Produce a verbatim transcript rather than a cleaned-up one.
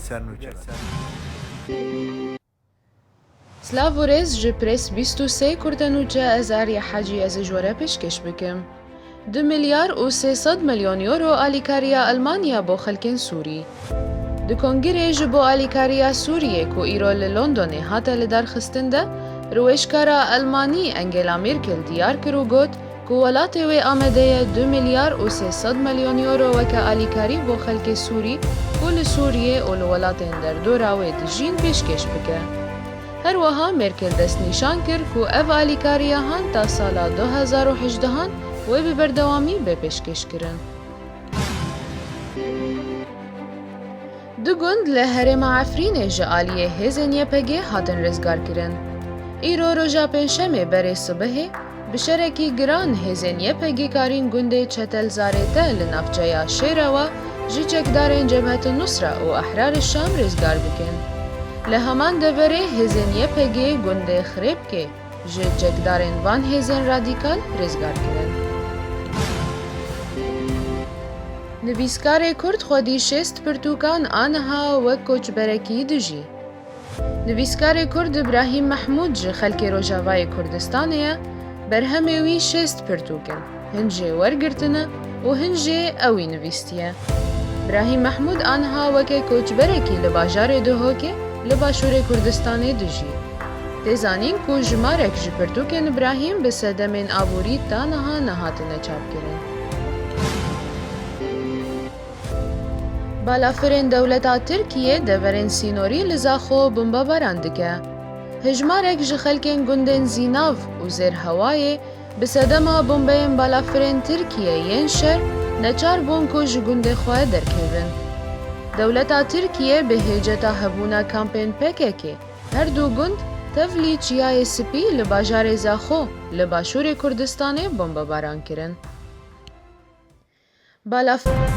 Ser nûçe. Silav û rêz ji Press bîst û sê Kurdenûçe, ez Arya Hacî ez ê ji we re pêşkêş bikim. Du milyar û sê sed milyon euro alîkariya Elmanya bo xelkên Sûrî. Di kongirê ji bo alîkariya Sûriyê ku îro li Londonê hate lidarxistin de, rûwêşkara Elmanî Angela Merkel diyar kir û got ku welatê wê amade ye du milyar û sê sed milyon euro weke alîkarî bo xelkê Sûrî ku li Sûriyê û li welatên derdora wê dijîn pêşkêş bike. Her wiha Merkel destnîşan kir ku ev alîkariya han ta sala du hezar û hejdehan wê bi berdewamî bê pêşkêşkirin. Du gund li herêma Efrînê ji aliyê hêzên Y P G hatin rizgarkirin. Îro roja pêncşemê berê sibihê, bi şerekî giran hêzên Y P G karîn gundê Çetel Zarê Te li navçeya Şêrewa ji çekdarên Cebhet Nusra û Ehrar Şam rizgar bikin. Li heman deverê hêzên Y P G gundê Xirêbkê ji çekdarên van hêzên radîkal rizgar kirin. Nivîskarê Kurd xwedî şêst pirtûkan aniha wek koçberekî dijî. Nivîskarê Kurd Îbrahîm Mehmûd ji xelkê Rojavayê Kurdistanê ye, berhemê wî şêst pirtûk in, hin jê wergirtine û hin jê ewî nivîstiye. Îbrahîm Mehmûd aniha weke koçberekî li bajarê Duhokê li başûrê Kurdistanê dijî. Tê zanîn ku jimarek ji pirtûkên Îbrahîm bi sedemên aborî ta niha nehatine çapkirin. Balafirên dewleta Tirkiyê deverên sînorî li Zaxo bombebaran dike. Hejmarek ji xelkên gundên Zînav û Zêrhewayê bi sedema bombeyên balafirên Tirkiyê yên şer neçar bûn ku ji gundê xwe derkevin. Dewleta Tirkiyê bi hêceta hebûna kampên P K K her du gund tevlî Çiyayê Spî li bajarê Zaxo li başûrê Kurdistanê bombebaran kirin. Balaf-